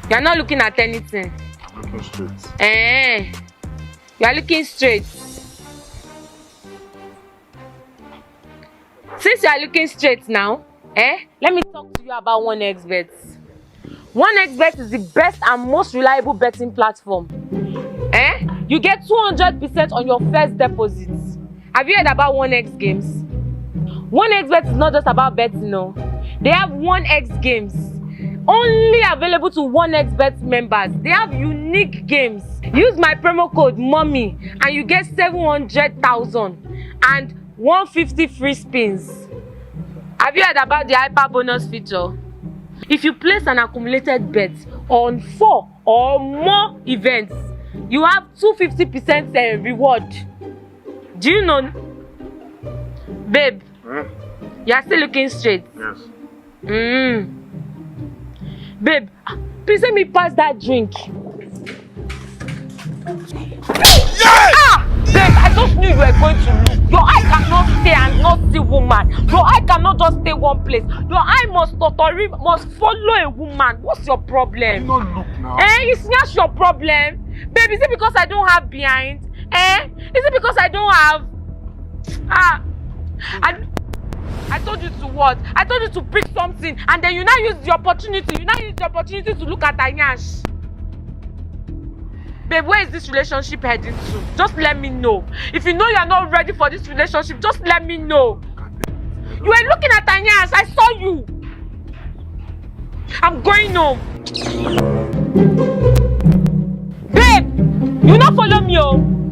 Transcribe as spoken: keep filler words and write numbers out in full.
You're not looking at anything. Looking straight. Eh, you are looking straight. Since you are looking straight now, eh, let me talk to you about one expert. One expert is the best and most reliable betting platform. Eh? You get two hundred percent on your first deposit. Have you heard about one X Games? One X Bet is not just about betting, no. They have one X Games, only available to one X Bet members. They have unique games. Use my promo code MOMMY and you get seven hundred thousand and one fifty free spins. Have you heard about the hyper bonus feature? If you place an accumulated bet on four or more events, you have two fifty percent uh, reward. Do you know? Babe, Hmm? you are still looking straight. Yes. Mm. Babe, please let me pass that drink. Ah! Babe, I just knew you were going to look. Your eye cannot stay and not see woman. Your eye cannot just stay one place. Your eye must totori, must follow a woman. What's your problem? You not look now. Eh, it's not your problem. Babe, is it because I don't have behind? Eh? Is it because I don't have? Ah, I, I told you to what? I told you to pick something, and then you now use the opportunity. You now use the opportunity to look at Anyash. Babe, where is this relationship heading to? Just let me know. If you know you're not ready for this relationship, just let me know. You were looking at Anyash. I saw you. I'm going home. Babe, you not follow me, oh.